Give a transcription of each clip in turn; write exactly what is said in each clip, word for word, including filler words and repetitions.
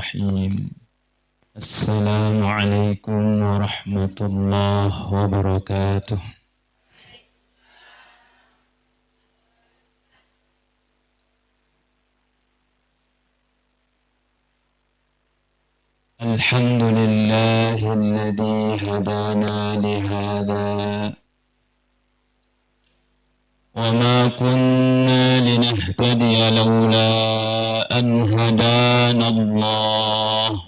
الرحيم. السلام عليكم ورحمة الله وبركاته. الحمد لله الذي هدانا لهذا وما كنا لنهتدي لولا أن هدانا الله.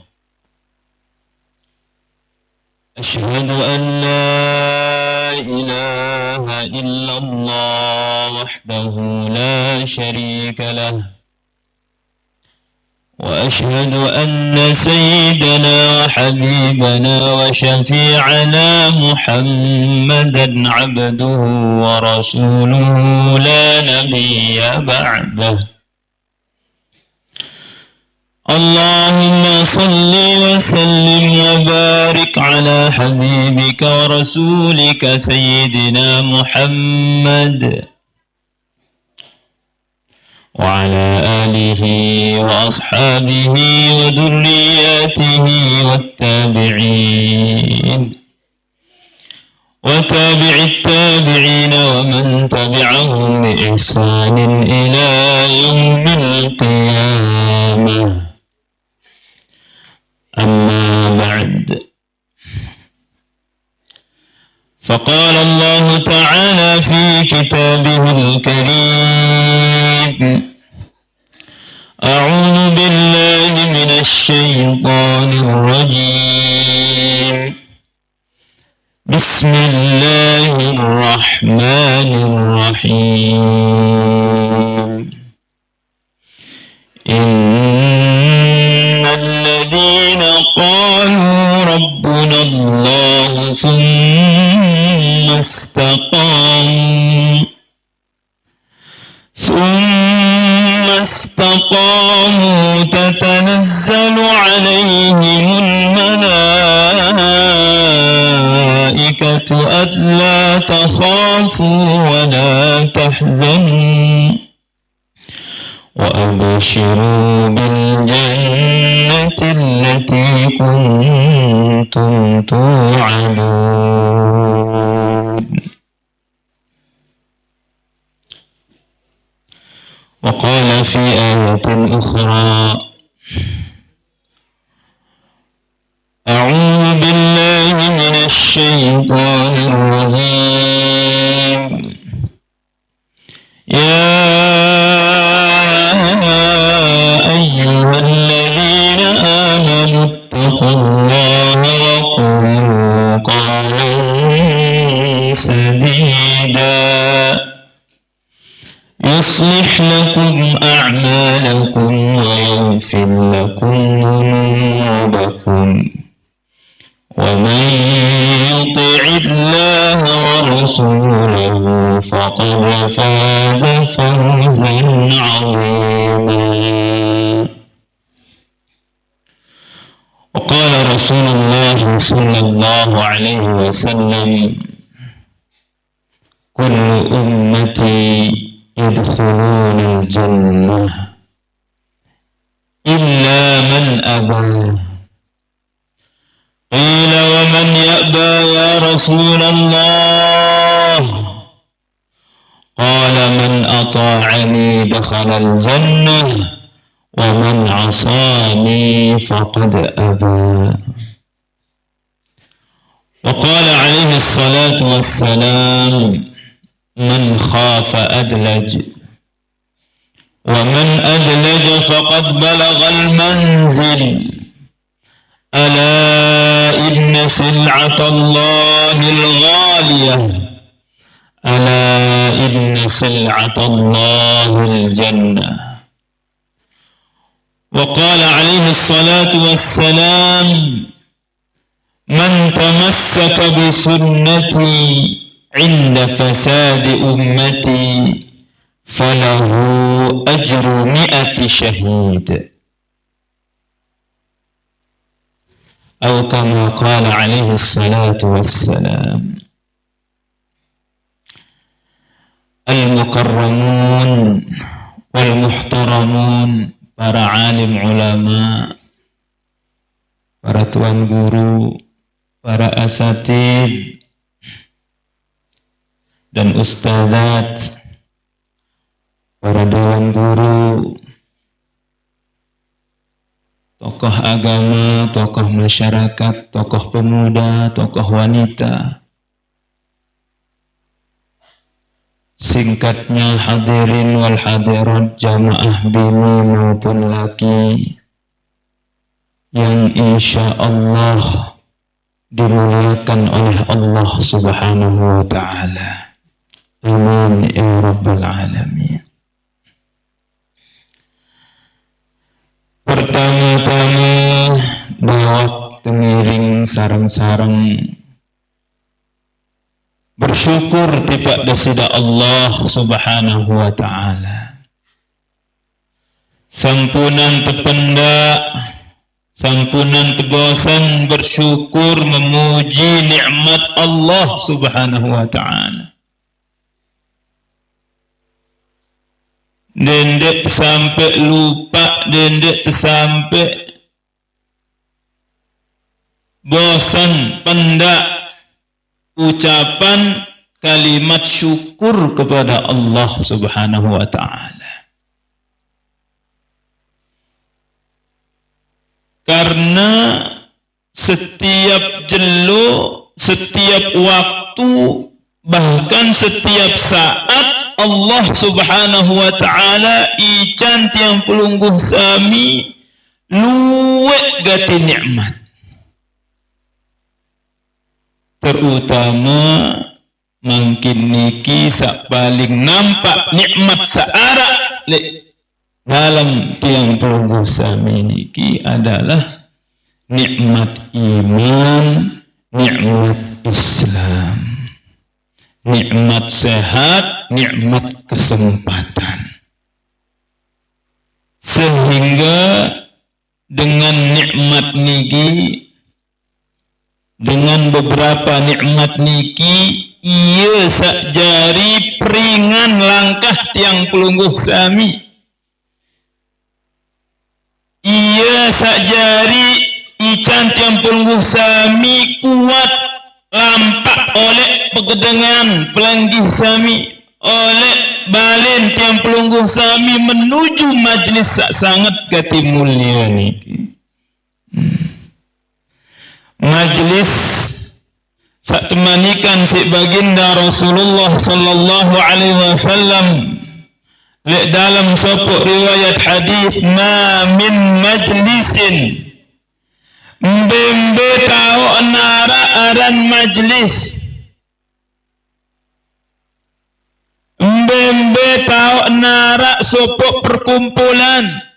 أشهد أن لا إله إلا الله وحده لا شريك له، وأشهد أن سيدنا وحبيبنا وشفيعنا محمدا عبده ورسوله لا نبي بعده. اللهم صل وسلم وبارك على حبيبك ورسولك سيدنا محمد وعلى آله وأصحابه وذرياته والتابعين وتابع التابعين ومن تبعهم بإحسان إلى يوم القيامة. أما بعد، فقال الله تعالى في كتابه الكريم: أعوذ بالله من الشيطان الرجيم. بسم الله الرحمن الرحيم. إن الذين قالوا ربنا الله ثم استقاموا ثم استقاموا تتنزل عليهم الملائكة ألا تخافوا ولا تحزنوا وأبشروا بالجنة التي كنتم توعدون. وقال في آية أخرى: أعوذ بالله من الشيطان الرجيم. يا أيها الذين آمنوا اتقوا الله وقولوا قولا سديدا يصلح لكم أعمالكم ويغفر لكم ذنوبكم ومن يطع الله ورسوله فقد فاز فوزا عظيما. وقال رسول الله صلى الله عليه وسلم: كل أمتي يدخلون الجنة إلا من أبى. قيل: ومن يأبى يا رسول الله؟ قال: من أطاعني دخل الجنة ومن عصاني فقد أبى. وقال عليه الصلاة والسلام: من خاف أدلج ومن أدلج فقد بلغ المنزل. ألا إن سلعة الله الغالية، ألا إن سلعة الله الجنة. وقال عليه الصلاة والسلام: من تمسك بسنتي عند فساد أمتي فله أجر مائة شهيد. أو كما قال عليه الصلاة والسلام. المكرمون والمحترمون، para alim ulama, para tuan guru, para asatid, dan ustadzat, para dewan guru, tokoh agama, tokoh masyarakat, tokoh pemuda, tokoh wanita. Singkatnya, hadirin wal hadirat, jamaah bini maupun laki yang insya Allah dimuliakan oleh Allah Subhanahu wa Ta'ala. Amin ya Rabbal Alamin. Pertama-tama, dawak temiring sareng-sareng bersyukur tipaq Deside Allah Subhanahu wa Ta'ala. Sampunan tependak, sampunan tebosen bersyukur memuji nikmat Allah Subhanahu wa Ta'ala. Ndeq tesampe lupaq, ndeq tesampe bosen pendak ucapan kalimat syukur kepada Allah Subhanahu wa Ta'ala. Karena setiap jelo, setiap waktu, bahkan setiap saat, Allah Subhanahu wa Ta'ala ican tiang pelungguh sami lueq gati nikmat. Terutama mangkin niki saq paling nampak nikmat saq araq leq dalem tiang pelungguh sami niki adalah nikmat iman, nikmat Islam, nikmat sehat, nikmat kesempatan. Sehingga dengan nikmat niki, dengan beberapa nikmat niki, ie saq jari peringan langkah tiang pelungguh sami. Ie saq jari ican tiang pelungguh sami kuat lampaq oleq pegedengan pelanggih sami, oleq balen tiang pelungguh sami menuju majelis saq sanget gati mulie niki. Hmm. Majelis saq temanikan siq Baginda Rasulullah sallallahu alaihi wasallam leq dalem sopoq riwayat hadis, "Ma min majlisin," mbe-mbe taoq naraq aran majelis, mbe-mbe taoq naraq sopoq perkumpulan.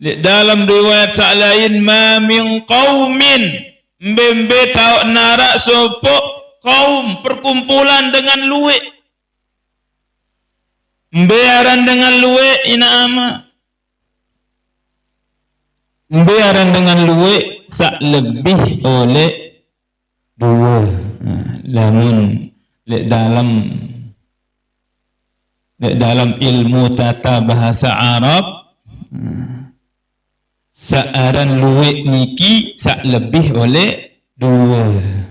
Leq dalem riwayat saq lain, "Ma min qaumin," mbe-mbe taoq naraq sopoq kaum, perkumpulan dengan lueq. Mbe aran dengan lueq, inaq amaq? Mbe aran dengan lueq? Saq lebih oleq due. Nah, lamun leq dalem, leq dalem ilmu tata bahasa Arab, nah, saq aran lueq niki saq lebih oleq due.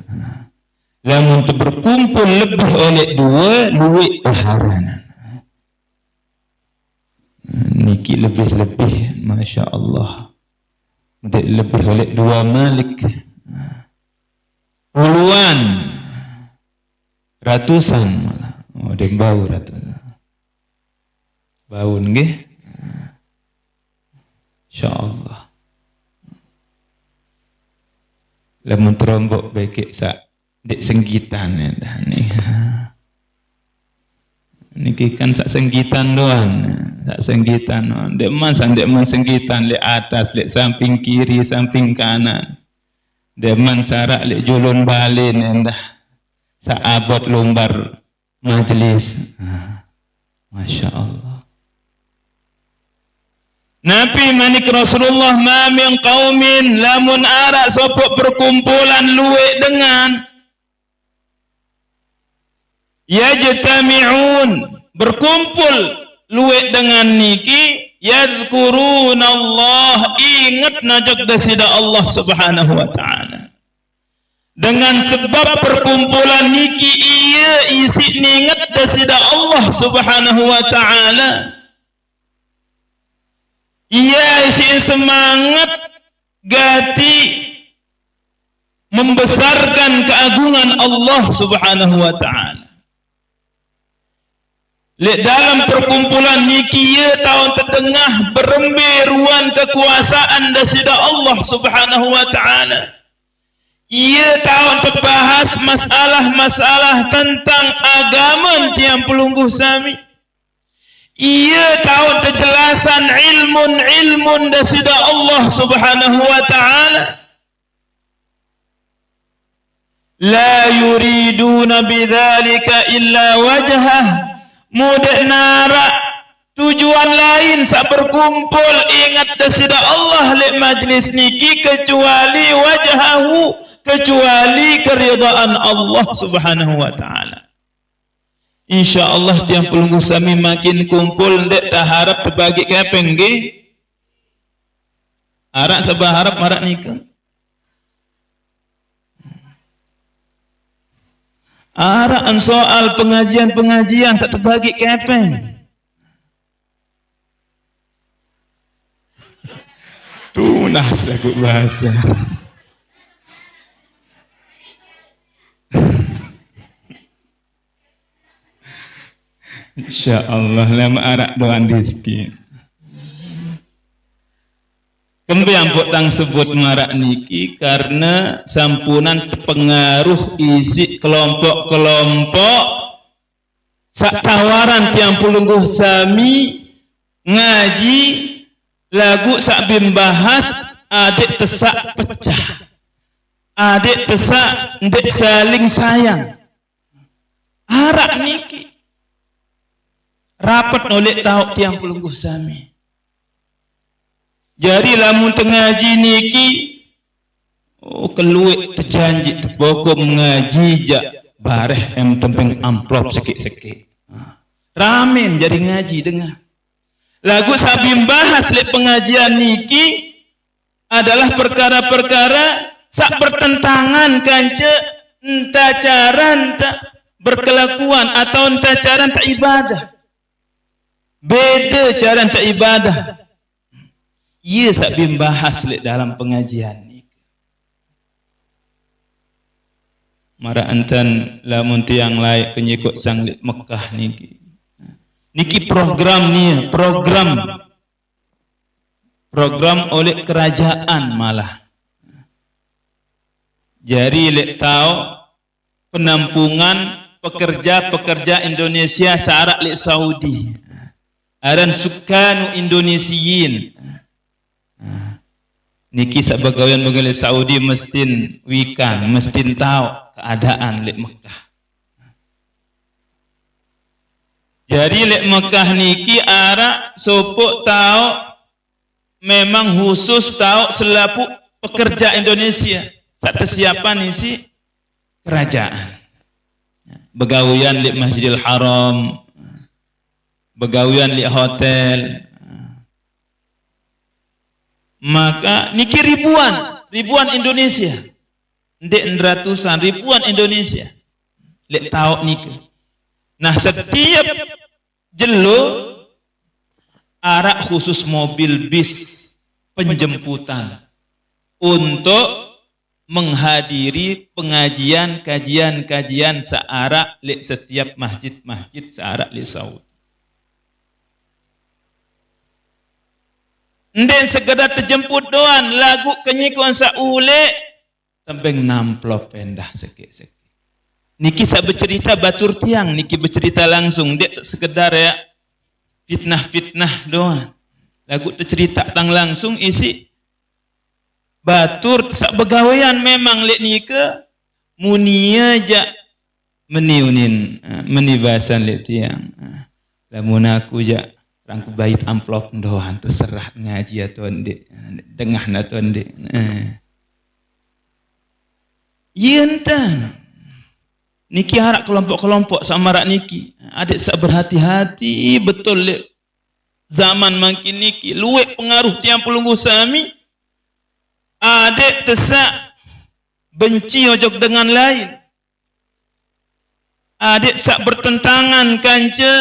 Nah, lamun teberkumpul lebih oleq due, lueq wah aranan. Nah, niki lebih-lebih, masya Allah. Ndeq lebih oleq due malik. Nah. Puluhan, ratusan malah. Oh, ndeq bau ratusan. Bau nggih. Insyaallah. Lamun teromboq bekeq saq ndeq senggitan endah niki. Niki kan saq senggitan doang, saq senggitan doang. Ndeqman saq, ndeqman senggitan leq atas, leq samping kiri, samping kanan. Ndeqman saq araq leq julun balen endah. Saq abot lumbar majelis. Nah, masya Allah. Napi manik Rasulullah, "Ma min qaumin," lamun araq sopoq perkumpulan lueq dengan, "yajtami'un," berkumpul lueq dengan niki, Yadhkurunallah, inget najak dasida Allah Subhanahu wa Ta'ala. Dengan sebab perkumpulan niki, iya isi ninget dasida Allah Subhanahu wa Ta'ala. Iya isi semangat gati membesarkan keagungan Allah Subhanahu wa Ta'ala. Leq dalem perkumpulan niki, iya tao tedengah berembe ruan kekuasaan dasida Allah Subhanahu wa Ta'ala. Iya tao tebahas masalah-masalah tentang agama tiang pelungguh sami. Iya tao tejelasan ilmun-ilmun dasida Allah Subhanahu wa Ta'ala. La yuriduna bidzalika illa wajhah. Mudek narak tujuan lain saq berkumpul inget dasida Allah leq majlis niki kecuali wajhahu, kecuali keridaan Allah Subhanahu wa Ta'ala. Insya Allah tiang pelungguh sami makin kumpul ndeq teharep tebagi kepeng, nggih. Araq saq beharep maraq nike? Araq en soal pengajian-pengajian saq tebagi kepeng? Tunas laguq bahasa. Insya Allah, lem araq doan rezeki. Kembe ampoq tang sebut maraq niki, karne sampunan tepengaruh isiq kelompok-kelompok saq tawaran tiang pelungguh sami ngaji, laguq saq bim bahas adeq tesaq pecah, adeq tesaq ndeq saling sayang. Araq niki. Rapet noleq taoq tiang pelungguh sami. Jari lamun tengaji niki, oh, kelueq tejanji tepokok ngaji jaq bareh em tempeng amplop sekeq-sekeq. Ramen jari ngaji dengah. Laguq saq bim bahas leq pengajian niki, adalah perkara-perkara saq bertentangan kance enta cara enta berkelakuan atau enta cara enta ibadah. Bede cara enta ibadah. Ie saq bim bahas leq dalem pengajian nike. Maraq enten lamun tiang laeq kenyikoq sang leq Mekah niki. Niki program nie, program program oleh kerajaan malah. Jari leq taoq penampungan pekerja-pekerja Indonesia saq araq leq Saudi. Aran sukanu Indonesiyin. Niki saq begawean mengele Saudi mestin wikan, mestin taoq keadaan leq Mekah. Jari leq Mekah niki araq sopoq taoq memang khusus taoq selapuq pekerja Indonesia saq tesiapan isiq kerajaan. Begawean leq Masjidil Haram, begawean leq hotel. Maka niki ribuan, ribuan Indonesia. Ndeq ratusan, ribuan Indonesia leq taoq nike. Nah, setiap jelo araq khusus mobil bis penjemputan untuk menghadiri pengajian, kajian-kajian saq araq leq setiap masjid-masjid saq araq leq Saudi. Ndeq sekedar tejemput doang, laguq kenyikoq saq uleq tembeng namplop endah sekeq-sekeq. Niki saq becerita batur tiang, niki becerita langsung, ndeq sekedar ya fitnah-fitnah doang. Laguq tecerita tang langsung isiq batur saq begawean memang leq nike, munie jaq meni unin, eh, meni basen leq tiang. Eh, lamun aku jaq rangku bait amplop doang, terserah ngaji atau ndeq, eh, dengah atau ndeq. Eh. Ie enten. Niki araq kelompok-kelompok saq maraq niki. Adeq saq berhati-hati betul leq zaman mangkin niki, luwih pengaruh tiang pelungguh sami, adeq tesaq benci ojok dengan lain. Adeq saq bertentangan kance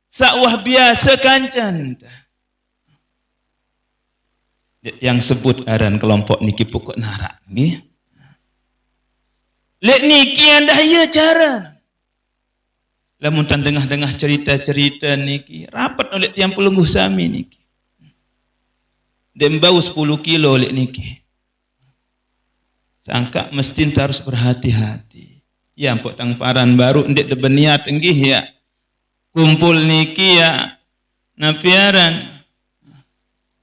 saq wah biase kancen. Ndeq tiang sebut aran kelompok niki, pokok naraq nggih. Leq niki endah ie care. Lamun tan dengah-dengah cerite-cerite niki, rapet oleq tiang pelungguh sami niki. Ndeq mbau sepulu kilo leq niki. Sangkaq mesti ente harus berhati-hati. Ya, mpok tang paran baruq ndeq de beniat nggih ya. Kumpul niki ya, napi aran?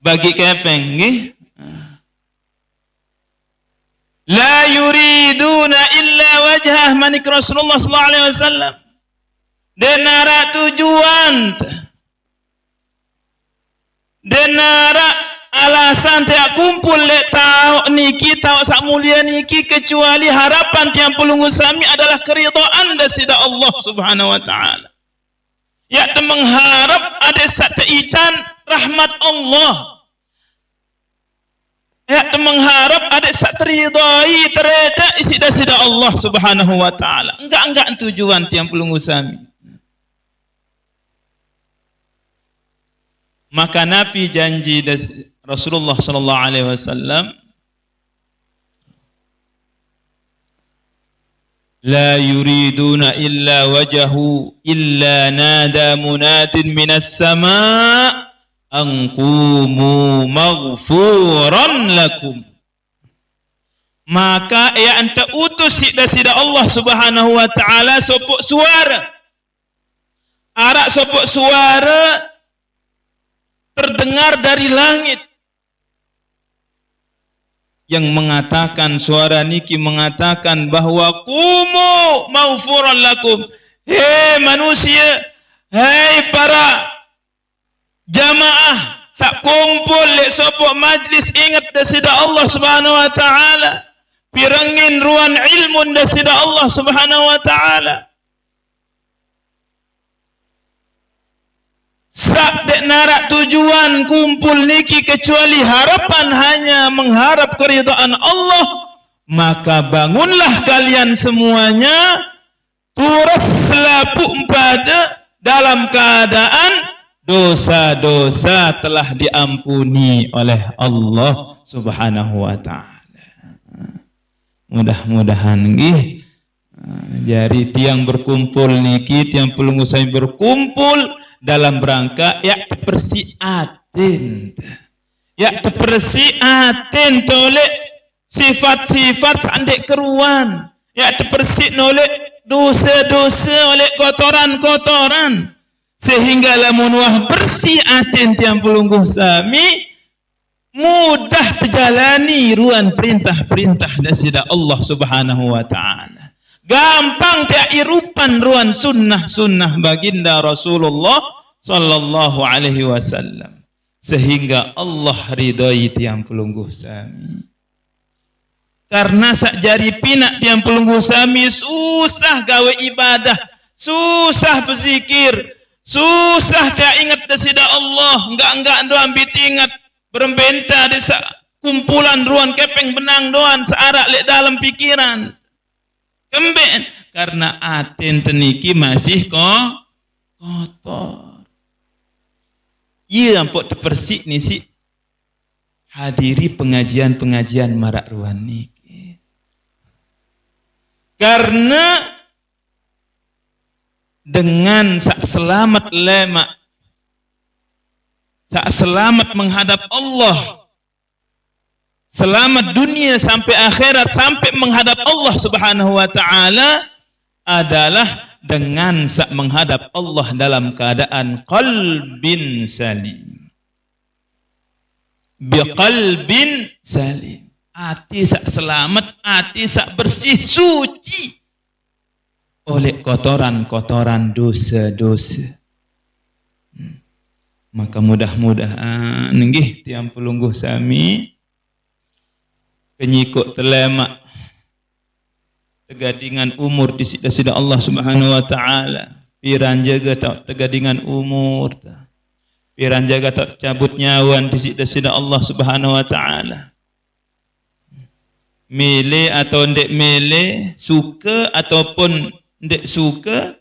Bagi kepeng nggih. La yuriduna illa wajhah, manik Rasulullah sallallahu alaihi wasallam. Ndeq naraq tujuan. Ndeq naraq alasan tiang kumpul leq taoq niki, taoq saq mulie niki, kecuali harapan tiang pelungguh sami adalah keridhaan Deside Allah Subhanahu wa Ta'ala. Yaq temengharep adeq saq teican rahmat Allah. Yaq temengharep adeq saq teridhoi, teredeq isiq Deside Allah Subhanahu wa Ta'ala. Enggak-enggak tujuan tiang pelungguh sami. Maka napi janji das-, Rasulullah sallallahu alaihi wasallam, "La yuriduna illa wajahu, illa nada munadin minas sama, an qumu maghfuran lakum." Maka ya ente utus siq Deside Allah Subhanahu wa Ta'ala sopoq suare. Araq sopoq suare terdengar dari langit yang mengatakan, suara niki mengatakan bahwa, "Qumu maghfuran lakum." Hei manusie, hei para jamaah saq kumpul leq sopoq majlis inget Deside Allah Subhanahu wa Ta'ala, pirengin ruan ilmun Deside Allah Subhanahu wa Ta'ala. Saq ndeq naraq tujuan kumpul niki kecuali harapan hanya mengharap keridhaan Allah, maka bangunlah kalian semuanya turus selapuq pade dalam keadaan dosa-dosa telah diampuni oleh Allah Subhanahu wa Ta'ala. Mudah-mudahan nggih. Jari tiang berkumpul niki, tiang pelungguh sami berkumpul dalam rangka yaq tepersiq aten. Yaq tepersiq aten toleq sifat-sifat saq ndeq keruan. Yaq tepersiq noleq dose-dose, oleq kotoran-kotoran. Sehingga lamun wah bersih aten tiang pelungguh sami, mudah tejalani ruan perintah-perintah Deside Allah Subhanahu wa Ta'ala. Gampang tiang irupan ruan sunnah-sunnah Baginda Rasulullah sallallahu alaihi wasallam. Sehingga Allah ridhoi tiang pelungguh sami. Karena saq jari pinaq tiang pelungguh sami susah gawe ibadah, susah berzikir, susah tiang inget Deside Allah, enggak-enggak doang bit inget, berembenta di sa-, kumpulan ruan kepeng benang doang saq araq leq dalem pikiran. Kembeq? Karena aten te niki masih ko-, kotor. Ie ampoq tepersiq nisiq hadiri pengajian-pengajian maraq ruan niki. Karena dengan saq selamet lemaq, saq selamet menghadap Allah, selamet dunie sampai akhirat, sampai menghadap Allah Subhanahu wa Ta'ala, adalah dengan saq menghadap Allah dalam keadaan qalbin salim. Biqalbin salim. Ati saq selamet, ati saq bersih, suci oleq kotoran-kotoran dose-dose. Hmm. Maka mudah-mudahan nggih tiang pelungguh sami kenyikoq telemaq tegadingan umur disiq Deside Allah Subhanahu wa Ta'ala. Piran jage taoq tegadingan umur ta. Piran jaga tecabut nyawan ti siq de side Allah Subhanahu wa Ta'ala. Mele atau ndeq mele, suke ataupun ndeq suke,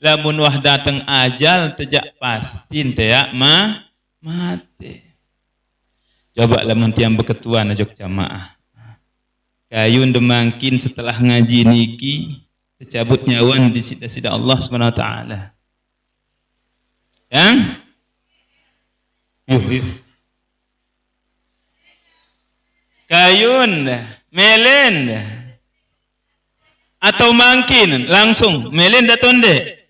lamun wah dateng ajal, tejaq pasti nteaq ma-, mate. Coba lamun tiang beketuan ojok jamaah. Kayun de mangkin setelah ngaji niki, tecabut nyawan ti siq de side Allah Subhanahu wa Ta'ala. Yang? Yuh, yuh. Kayun, melen, atau mangkin langsung, melen atau ndeq?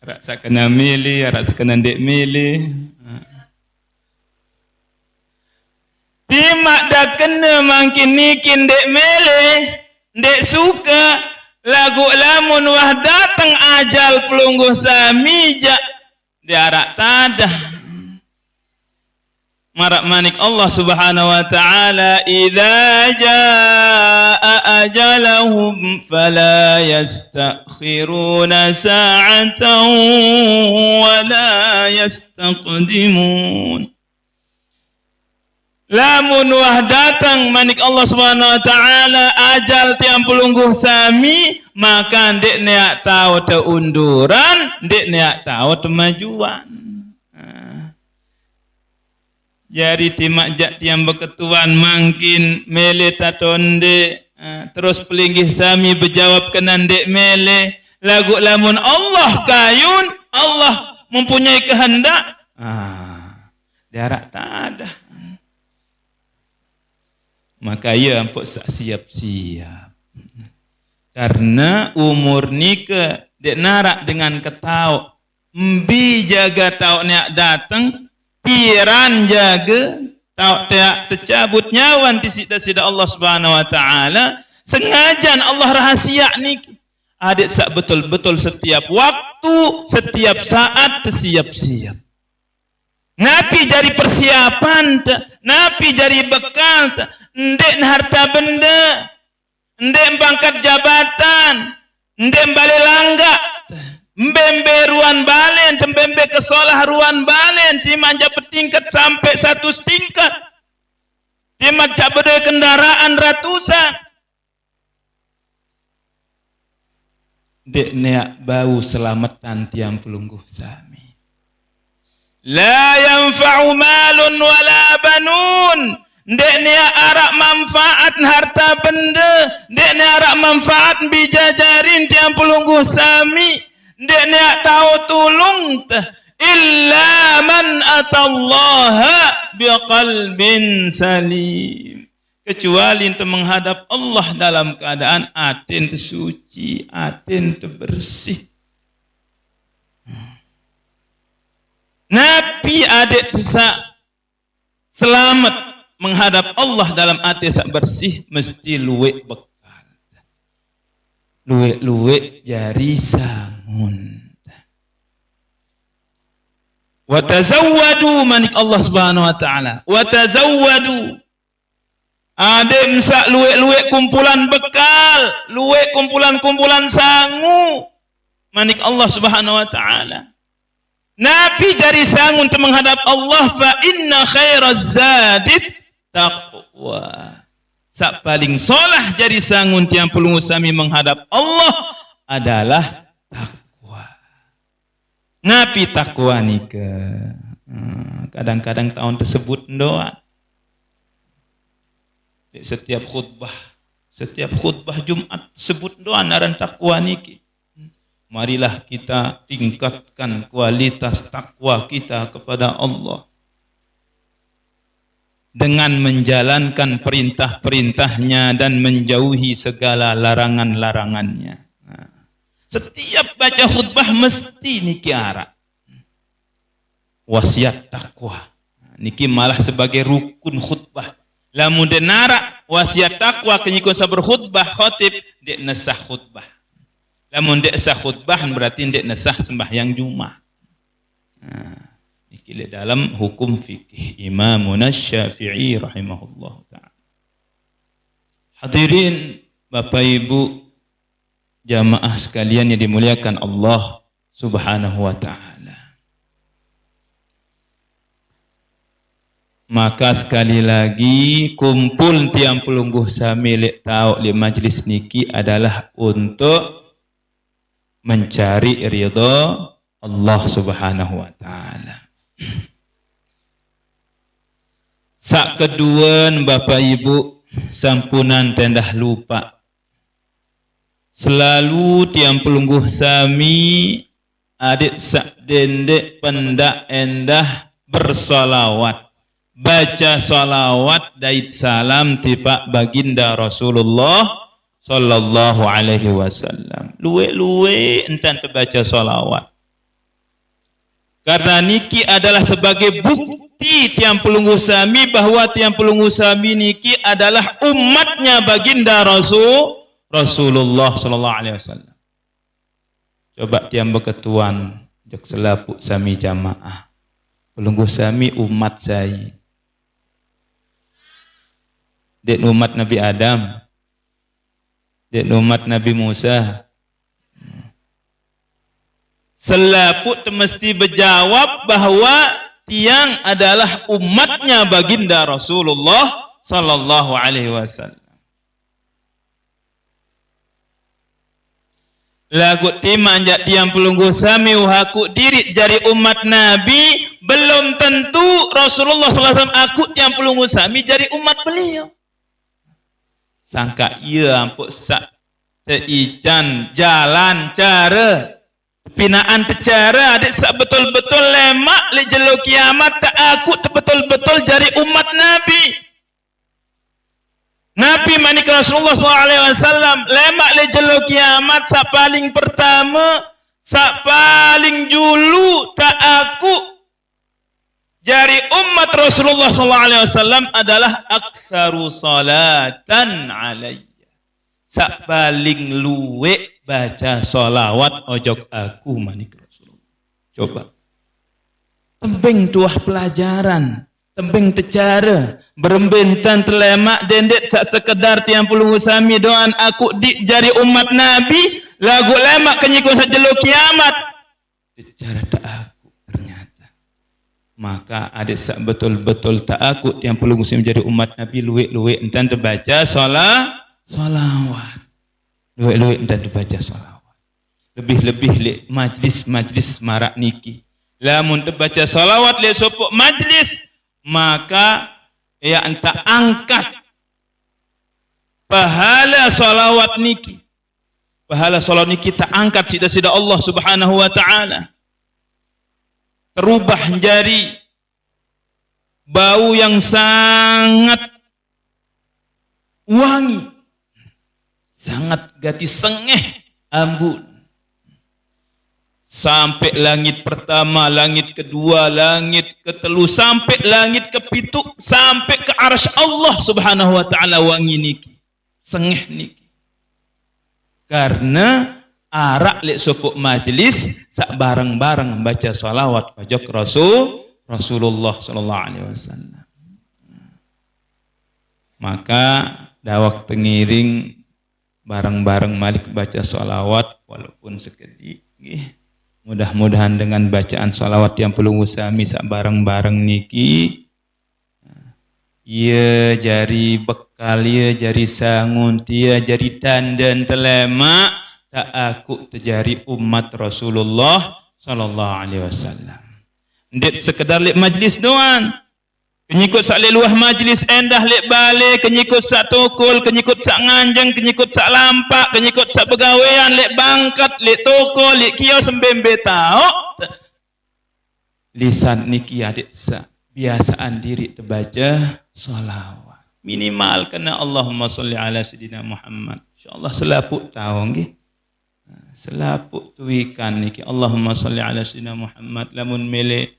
Araq saq kene mele, araq saq kene ndeq mele. Timaq dakene mangkin niki ndeq mele, ndeq suke, laguq lamun wah dateng ajal pelungguh sami jaq, ndeq araq tadah. Maraq manik Allah Subhanahu wa Ta'ala, "Idza jaa ajaluhum fala yastakhiruna sa'atan wa la yastaqdimun." Lamun wah dateng, manik Allah Subhanahu wa Ta'ala, ajal tiang pelungguh sami, maka ndeq neaq taoq teunduran, ndeq neaq taoq temajuan. Nah. Jari timaq jaq tiang beketuan mangkin mele atau ndeq, eh, terus pelinggih sami bejawab kene ndeq mele. Laguq lamun Allah kayun, Allah mempunyai kehendak, ah, ndeq araq tadah. Maka ie ampoq saq siap-siap. Karena umur nike ndeq naraq dengan ketaoq. Mbe jage taoq neaq dateng, piran jage taoq teaq tecabut nyawan ti siq de side Allah Subhanahu wa Ta'ala, sengajan Allah rahasiaq niki. Adeq saq betul-betul setiap waktu, setiap saat tesiap-siap. Napi jari persiapante? Napi jari bekalte? Ndeqne harte bende. Ndeq mbangkat jabatan, ndeq mbale langgaq, mbe-mbe ruan balen, mbe-mbe kesolah ruan balen, timaq jaq betingkat sampe satus tingkat, timaq jaq bedoe kendaraan ratusan. Ndeq neaq bau selametan tiang pelungguh sami. La yanfa'u malun wala banun. Ndeq neaq araq manfaat harte bende, ndeq neaq araq manfaat mbe jajarin tiang pelungguh sami, ndeq neaq taoq tulung teh, illa man atallaha biqalbin salim. Kecuali ente menghadap Allah dalam keadaan aten te suci, aten te bersih. Napi adeq saq selamet menghadap Allah dalam ate saq bersih, mesti lueq bekal. Lueq-lueq jari sangun. Wa tazawwadu, manik Allah Subhanahu wa Ta'ala. Wa tazawwadu. Adeq mesaq lueq-lueq kumpulan bekal, lueq kumpulan-kumpulan sangu. Manik Allah Subhanahu wa Ta'ala. Napi jari sangun te menghadap Allah, fa inna khairaz zadit taqwa. Saq paling solah jari sangun tiang pelungguh sami menghadap Allah adalah takwa. Napi takwa nike? Eh, kadang-kadang taun tesebut ndoan. Setiap khutbah, setiap khutbah Jumat sebut ndoan aran takwa niki. Marilah kita tingkatkan kualitas takwa kita kepada Allah dengan menjalankan perintah-perintahnya dan menjauhi segala larangan-larangannya. Nah, setiap baca khutbah mesti niki araq wasiat takwa. Niki malah sebagai rukun khutbah. Lamun ndeq naraq wasiat takwa kenyikun saq berkhutbah, khatib, ndeq nesah khutbah. Lamun ndeq sah khutbah, berarti ndeq nesah sembahyang Jumat. Nah, niki leq dalem hukum fikih Imamuna Syafi'i rahimahullahu ta'ala. Hadirin, Bapak Ibu, jamaah sekalian yang dimuliakan Allah Subhanahu wa Ta'ala. Maka sekali lagi, kumpul tiang pelungguh sami lek taoq lek majlis niki adalah untuk mencari ridha Allah Subhanahu wa Ta'ala. Saq keduen, Bapak Ibu, sampunan tendah lupaq. Selalu tiang pelungguh sami adeq saq dendeq pendaq endah bersolawat, baca solawat dait salam tipaq Baginda Rasulullah sallallahu alaihi wasallam. Lueq-lueq entan tebaca solawat. Karena niki adalah sebagai bukti tiang pelungguh sami bahwa tiang pelungguh sami niki adalah umatnya Baginda Rasul, Rasulullah sallallahu alaihi wasallam. Coba tiang beketuan, jok selapuq sami jamaah. Pelungguh sami umat sai. Ndeq umat Nabi Adam. Ndeq umat Nabi Musa. Selapuq temesti bejawab bahwa tiang adalah umatnya Baginda Rasulullah sallallahu alaihi wasallam. Laguq timaq jaq tiang pelungguh sami wah akuq diriq jari umat Nabi, belum tentu Rasulullah sallallahu alaihi wasallam akuq tiang pelungguh sami jari umat beliau. Sangkaq ie ampoq saq teican jalan care, tepinaqan tecare adeq saq betul-betul lemaq leq jelo kiamat teakuq tebetul-betul jari umat Nabi. Nabi manik Rasulullah sallallahu alaihi wasallam, lemaq leq jelo kiamat saq paling pertame, saq paling julu teakuq jari umat Rasulullah sallallahu alaihi wasallam adalah aktsaru salatan alayya. Saq paling lueq baca solawat ojok aku, manik Rasulullah. Coba. Tembeng tuah pelajaran, tembeng tecare, berembe entan telemaq dendeq saq sekedar tiang pelungguh sami doan akuq diq jari umat Nabi, laguq lemaq kenyiko saq jelo kiamat. Secara teakuq ternyata. Maka adeq saq betul-betul teakuq tiang pelungguh sami jari umat Nabi, lueq-lueq entan tebaca sola-, solawat. Lueq-lueq entan tebaca solawat. Lebih-lebih leq majlis-majlis maraq niki. Lamun tebaca solawat leq sopoq majlis, maka ie entan angkat pahala solawat niki. Pahala solawat niki teangkat siq Deside Allah Subhanahu wa Ta'ala. Terubah jari bau yang sangat wangi, sangat gati sengeh ambun. Sampai langit pertama, langit kedua, langit ketelu, sampai langit kepituq, sampai ke arsy Allah Subhanahu wa Ta'ala wangi niki. Sengeh niki. Karena araq leq sopoq majelis saq bareng-bareng baca salawat ojok Rasul, Rasulullah sallallahu alaihi wasallam. Maka dawek tengiring bareng-bareng malik baca salawat walaupun sekediq, nggih. Mudah-mudahan dengan bacaan salawat tiang pelungguh sami saq bareng-bareng niki, ie jari bekal, ie jari sangun, ie jari tanden telemaq, teakuq tejari umat Rasulullah sallallahu alaihi wasallam. Ndeq sekedar leq majelis doang. Kenyikut saq leq luah majelis endah leq bale, kenyikut saq tokol, kenyikut saq nganjeng, kenyikut saq lampaq, kenyikut saq begawean leq bangket, leq toko, leq kios, mbe-mbe taoq. Lisan niki adeq saq biasaan diriq tebace salawat. Minimal kene Allahumma sholli ala sayyidina Muhammad. Insyaallah selapuq taoq nggih. Selapuq tuikan niki, Allahumma sholli ala sayyidina Muhammad. Lamun mele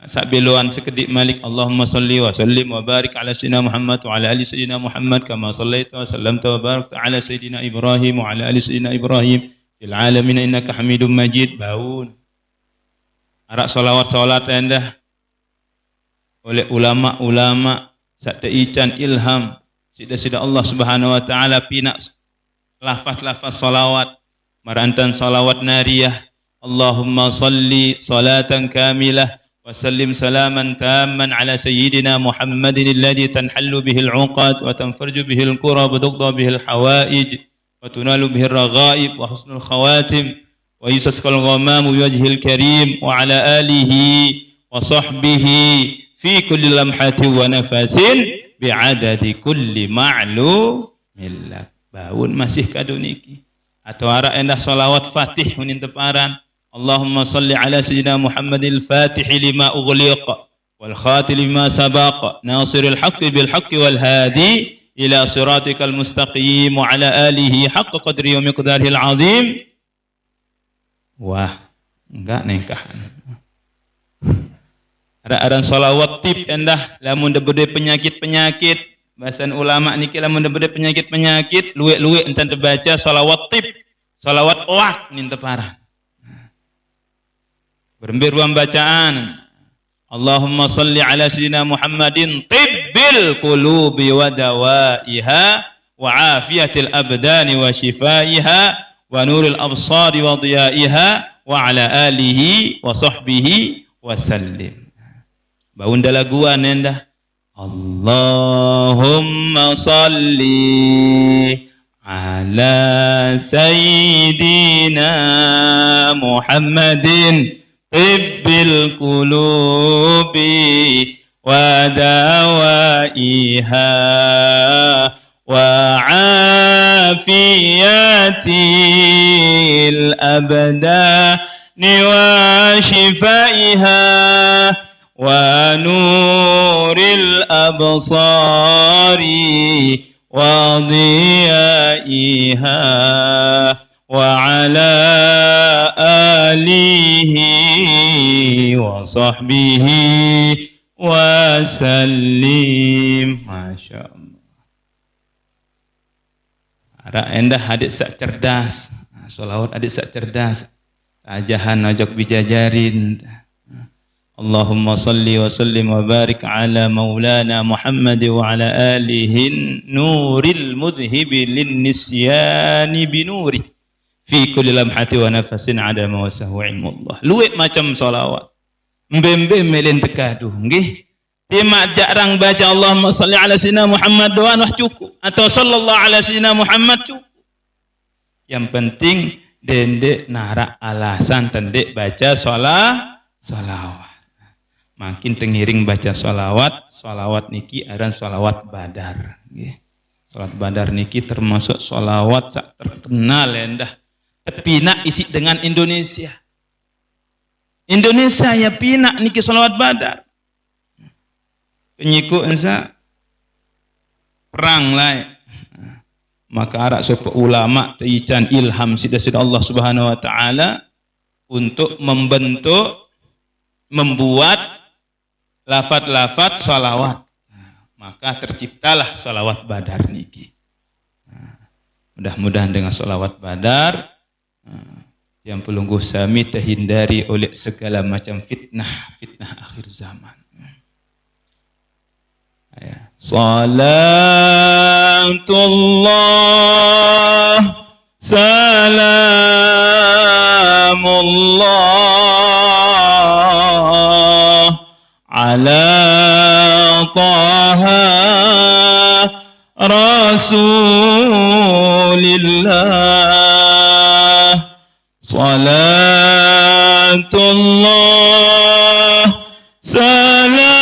saq beloan sekediq malik, Allahumma sholli wa sallim wa barik ala sayyidina Muhammad wa ala ali sayyidina Muhammad kama shallaita wa sallamta wa barakta ala sayyidina Ibrahim wa ala ali sayyidina Ibrahim fil alamin innaka Hamidum Majid. Baun. Araq salawat-salawat endah oleh ulama-ulama saq teican ilham, Sida-sida Allah Subhanahu wa Ta'ala pinaq lafaz-lafaz salawat, maraq entan salawat nariyah. Allahumma salli salatan kamilah wa sallim salaman tamman ala sayyidina Muhammadin alladhi tanhallu bihil uqad wa tanfarju bihil kurab wa tuqda bihil hawaij wa tunalu bihir raghaib wa husnul khawatim wa yusasqal ghamamu biwajhil karim wa ala alihi wa sahbihi fi kulli lamhatin wa nafasin bi'adadi kulli ma'lumillah. Baun masih kadu niki. Atau araq endah salawat Fatih unin teparan. Allahumma salli ala sayyidina Muhammadil Fatih lima ughliq wal khatimi lima sabaq nasiril haqqi bil haqqi wal hadi ila siratikal mustaqim wa ala alihi haqqa qadri wa miqdarihil azim. Wah, enggak nengkah. Araq aran salawat tib endah, lamun de bedoe penyakit-penyakit. Basen ulama niki lamun de bedoe penyakit-penyakit, lueq-lueq entan tebaca salawat tib. Salawat oat nin teparan. Berembe ruan bacaan. Allahumma salli ala sayyidina Muhammadin tibbil qulubi wa dawaiha wa afiyatil abdani wa shifaiha wa nuril absari wa diyaiha wa ala alihi wa sahbihi wa sallim. Baun dalaguan endah. Allahumma salli ala sayyidina Muhammadin tibbil qulubi wa dawaiha wa afiyatil abdani wa shifaiha wa nuril absari wa diyaiha wa ala alihi wa sahbihi wa sallim. Masya Allah. Araq endah adeq saq cerdas. Salawat adeq saq cerdas. Ajahan ojok bijajarin. Allahumma salli wa sallim wa barik ala maulana Muhammad wa ala alihin nuril mudhhibi lin nisyani binuri fi kulli lamhati wa nafasin adama wa sahwa ilmullah. Lueq macem salawat. Mbe-mbe melen tekadu, nggih. Timaq jaq rang baca Allahumma salli ala sayyidina Muhammad doang wah cukup. Atau sallallahu ala sayyidina Muhammad cukup. Yang penting dendeq naraq alasan tendeq baca sala-, salawat. Makin tengiring baca salawat, salawat niki aran salawat badar. Nggih. Salawat badar niki termasuk salawat saq terkenal endah. Tepinaq isiq dengan Indonesia. Indonesia ya pinaq niki salawat badar. Penyikuk ensa perang laeq. Maka araq sopoq ulama teican ilham siq Deside Allah Subhanahu wa Ta'ala untuk membentuk, membuat lafat-lafat salawat. Maka terciptalah salawat badar niki. Mudah-mudahan dengan salawat badar, Nah, tiang pelungguh sami terhindari oleh segala macam fitnah, fitnah akhir zaman. Ya. Salatullah, salamullah, ala Taha Rasulillah. Salatullah, salamullah,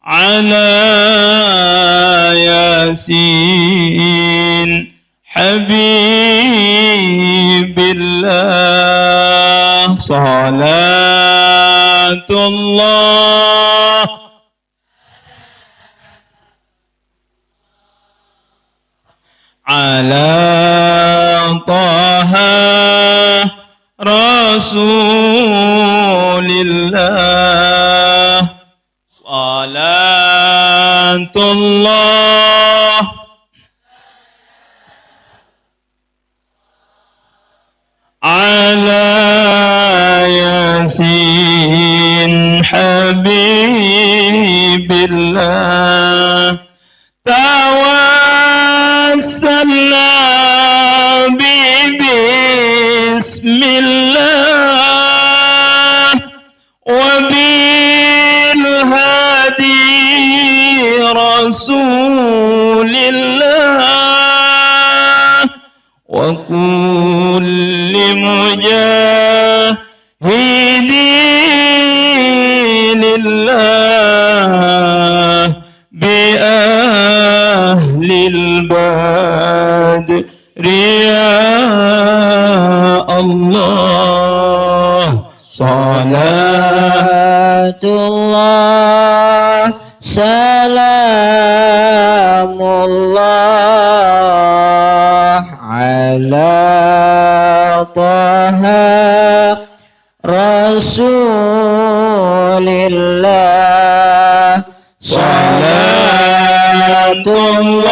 ala Yasin. Habibillah, salatullah ala Taha Rasulillah. Salatullah ala Yasin حبيب الله، توسلنا ببسم الله وبالهادي رسول الله وكل مجاهد لله بأهل البدر يا الله. صلاة الله، سلام الله على طه رسول الله. صلاة الله